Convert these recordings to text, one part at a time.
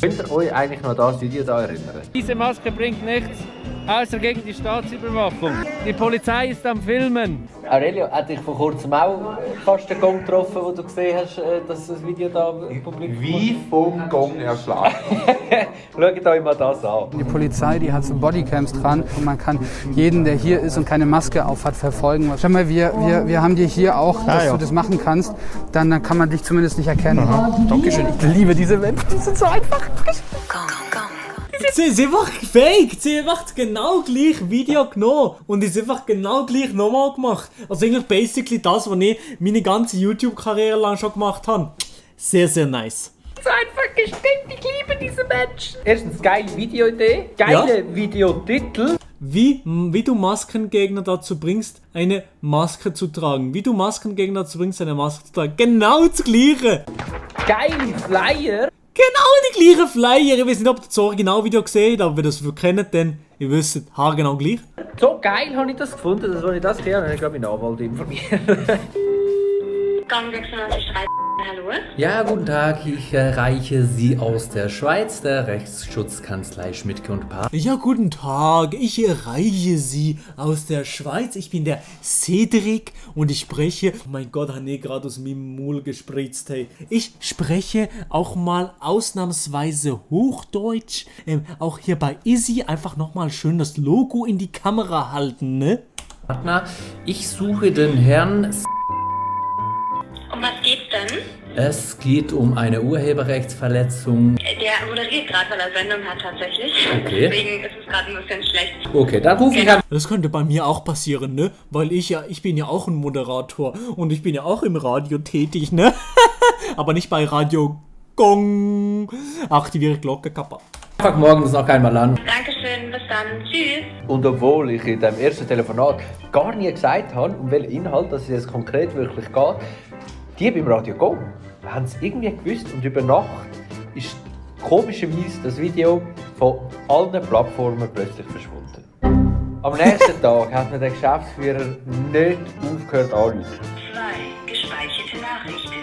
Könnt ihr euch eigentlich noch an das Video da erinnern? Diese Maske bringt nichts, außer gegen die Staatsüberwachung. Die Polizei ist am Filmen. Aurelio, hat dich vor kurzem auch fast den Gong getroffen, wo du gesehen hast, dass das Video da publik Wie vom Gong erschlagen. Schaut euch mal das an. Die Polizei, die hat so Bodycams dran und man kann jeden, der hier ist und keine Maske auf hat, verfolgen. Schau mal, wir haben dir hier auch, dass du das machen kannst, dann kann man dich zumindest nicht erkennen. Dankeschön. Ich liebe diese Menschen, die sind so einfach. Sie ist einfach fake, sie hat einfach genau gleich Video genommen und ist einfach genau gleich nochmal gemacht. Also eigentlich basically das, was ich meine ganze YouTube-Karriere lang schon gemacht habe. Sehr, sehr nice. So einfach gestimmt, ich liebe diese Menschen. Erstens, geile Videoidee, geile Videotitel. Wie du Maskengegner dazu bringst, eine Maske zu tragen. Wie du Maskengegner dazu bringst, eine Maske zu tragen. Genau das Gleiche. Geile Flyer. Genau die gleichen Flyer. Ich weiß nicht, ob ihr das Originalvideo gesehen habt, aber wenn ihr das kennt, dann ihr wisst, haargenau gleich. So geil habe ich das gefunden, dass, als ich das gesehen habe, habe ich glaube meinen Anwalt informiert. Gang 96 hallo? Ja, guten Tag, ich erreiche Sie aus der Schweiz, der Rechtsschutzkanzlei Schmidtke und Partner. Ja, guten Tag, ich erreiche Sie aus der Schweiz. Ich bin der Cedric und ich spreche... Oh mein Gott, habe ich gerade aus meinem Mund gespritzt, hey. Ich spreche auch mal ausnahmsweise Hochdeutsch. Auch hier bei Izzy einfach nochmal schön das Logo in die Kamera halten, ne? Ich suche den Herrn... Um was geht's denn? Es geht um eine Urheberrechtsverletzung. Der moderiert gerade, weil er Sendung hat tatsächlich. Okay. Deswegen ist es gerade ein bisschen schlecht. Okay, dann rufe ich an. Das könnte bei mir auch passieren, ne? Weil ich bin ja auch ein Moderator und ich bin ja auch im Radio tätig, ne? Aber nicht bei Radio Gong. Aktiviere Glocke kaputt. Einfach morgen das noch einmal an. Dankeschön, bis dann. Tschüss. Und obwohl ich in dem ersten Telefonat gar nie gesagt habe, um welchen Inhalt dass es jetzt konkret wirklich geht, die beim Radio Go haben es irgendwie gewusst und über Nacht ist komischerweise das Video von allen Plattformen plötzlich verschwunden. Am nächsten Tag hat mir der Geschäftsführer nicht aufgehört anzurufen. 2 gespeicherte Nachrichten.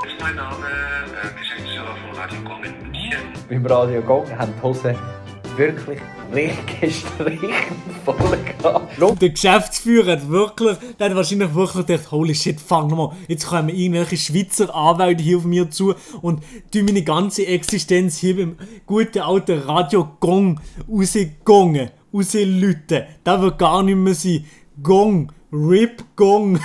Das ist mein Name, Geschäftsführer von Radio Gong in München. Beim Radio Go haben die Hosen wirklich richtig gestrichen voll gehabt. Der Geschäftsführer hat wahrscheinlich wirklich gedacht, holy shit, fang nochmal, jetzt kommen irgendwelche Schweizer Anwälte hier auf mir zu und tun meine ganze Existenz hier beim guten alten Radio Gong rausgehen, rauslüten. Das wird gar nicht mehr sein. Gong, RIP Gong.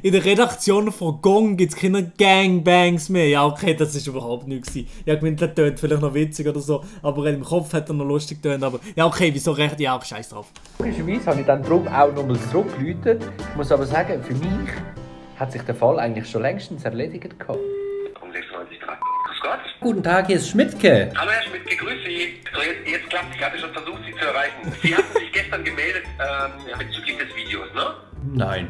In der Redaktion von Gong gibt es keine Gangbangs mehr. Ja, okay, das ist überhaupt nichts gewesen. Ja, ich meine, der tönt vielleicht noch witzig oder so, aber im Kopf hat er noch lustig getönt. Aber ja, okay, wieso recht? Ja, scheiß drauf. Logischerweise habe ich dann darum auch nochmal zurückgeläutet. Ich muss aber sagen, für mich hat sich der Fall eigentlich schon längstens erledigt gehabt. Um 96 Grad. Grüß Gott. Guten Tag, hier ist Schmidtke. Hallo Herr Schmidtke, grüß Sie. So, jetzt klappt es. Ich hatte schon versucht, Sie zu erreichen. Sie hatten sich gestern gemeldet bezüglich des Videos, ne? Nein.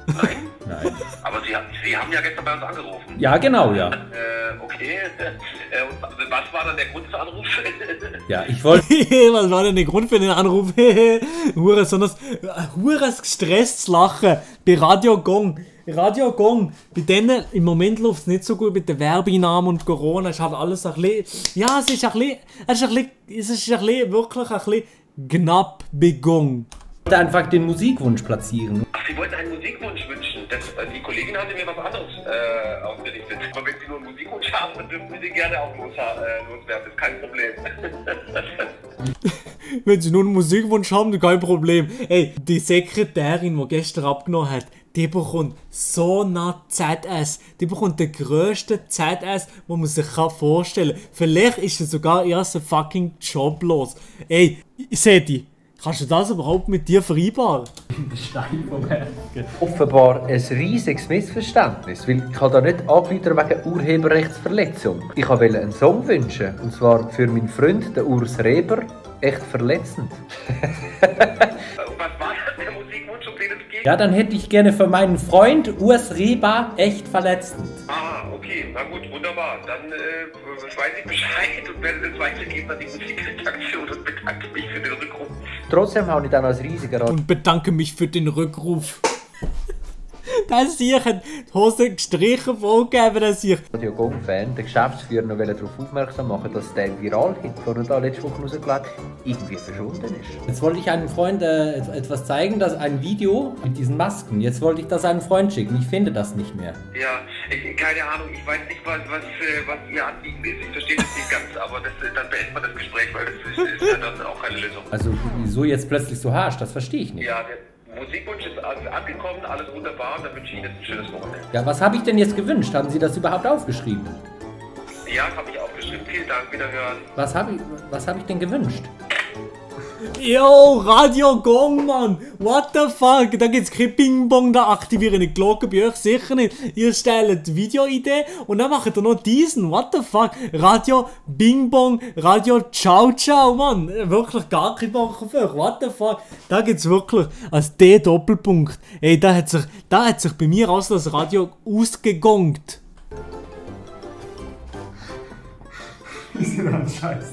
Nein? Nein. Aber Sie haben ja gestern bei uns angerufen. Ja, genau, ja. Okay. Und was war dann der Grund des Anrufs? Ja, ich wollte... Was war denn der Grund für den Anruf? Hures gestresstes Lachen bei Radio Gong. Radio Gong, bei denen im Moment läuft es nicht so gut mit den Werbeeinnahmen und Corona. Es ist halt alles ein bisschen... Ja, es ist wirklich ein bisschen knapp bei Gong. Ich wollte einfach den Musikwunsch platzieren. Ach, Sie wollten einen Musikwunsch wünschen. Die Kollegin hatte mir was anderes ausgerichtet. Aber wenn Sie nur einen Musikwunsch haben, dann dürfen Sie gerne auch loswerden. Das ist kein Problem. Wenn Sie nur einen Musikwunsch haben, dann kein Problem. Ey, die Sekretärin, die gestern abgenommen hat, die bekommt so eine ZS. Die bekommt den grössten ZS, den man sich vorstellen kann. Vielleicht ist sie sogar erst ein fucking Job los. Ey, Seti, kannst du das überhaupt mit dir vereinbaren? Stein vom Herzen. Offenbar ein riesiges Missverständnis, weil ich habe da nicht angerufen wegen Urheberrechtsverletzung. Ich wollte einen Song wünschen, und zwar für meinen Freund, den Urs Reber, echt verletzend. Was war der Musikwunsch, um den es geht? Ja, dann hätte ich gerne für meinen Freund Urs Reber echt verletzend. Ah, okay, na gut, wunderbar. Dann weiß ich Bescheid und werde das weitergeben an die Musikredaktion und bedanke mich für den Rückruf. Trotzdem habe ich dann als riesiger Und bedanke mich für den Rückruf. Das ich hat die Hose gestrichen vorgegeben, dass ich... Radio Gong-Fan, der Geschäftsführer, noch darauf aufmerksam machen, dass der Viral-Hit, den er da letzte Woche rausgelassen hat, irgendwie verschwunden ist. Jetzt wollte ich einem Freund etwas zeigen, das ein Video mit diesen Masken. Jetzt wollte ich das einem Freund schicken. Ich finde das nicht mehr. Ja, keine Ahnung, ich weiß nicht, was Ihr Anliegen ist. Ich verstehe das nicht ganz, aber dann beendet man das Gespräch, weil das ist ja dann auch keine Lösung. Also, wieso jetzt plötzlich so harsch? Das verstehe ich nicht. Ja, der Musikwunsch ist angekommen, alles wunderbar und dann wünsche ich Ihnen ein schönes Wochenende. Ja, was habe ich denn jetzt gewünscht? Haben Sie das überhaupt aufgeschrieben? Ja, habe ich aufgeschrieben. Vielen Dank, wiederhören. Was hab ich denn gewünscht? Yo, Radio Gong, Mann! What the fuck? Da gibt's kein Ping-Pong, da aktiviere ich die Glocke bei euch sicher nicht. Ihr stellt die Videoidee und dann macht ihr noch diesen. What the fuck? Radio Bing-Bong, Radio Ciao Ciao, Mann! Wirklich gar kein Bock auf euch. What the fuck? Da gibt's wirklich als D-Doppelpunkt. Ey, da hat sich bei mir also das Radio ausgegongt. Wir sind am Scheiß.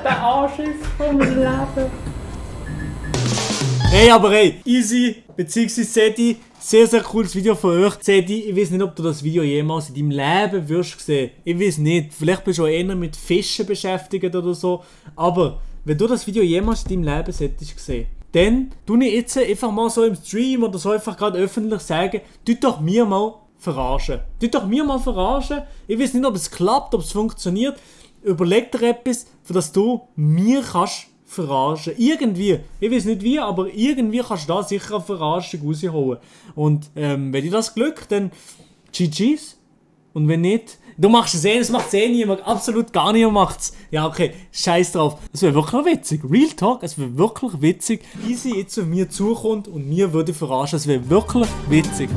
Der Arsch ist vom Leben. Hey, aber hey, Easy, beziehungsweise Sedi, sehr, sehr cooles Video von euch. Sedi, ich weiß nicht, ob du das Video jemals in deinem Leben wirst sehen. Ich weiß nicht, vielleicht bist du auch eher mit Fischen beschäftigt oder so. Aber wenn du das Video jemals in deinem Leben solltest sehen, dann tu ich jetzt einfach mal so im Stream oder so einfach gerade öffentlich sagen, tu doch mir mal verarschen. Tu doch mir mal verarschen. Ich weiß nicht, ob es klappt, ob es funktioniert. Überleg dir etwas, für das du mir kannst verarschen. Irgendwie. Ich weiß nicht wie, aber irgendwie kannst du da sicher eine Verarschung rausholen. Und wenn dir das glückt, dann GG's. Und wenn nicht, du machst es es macht es niemand. Absolut gar niemand macht's. Ja, okay, scheiß drauf. Es wäre wirklich witzig. Real Talk, es wäre wirklich witzig. Easy jetzt auf mir zukommt und mir würde verarschen. Es wäre wirklich witzig.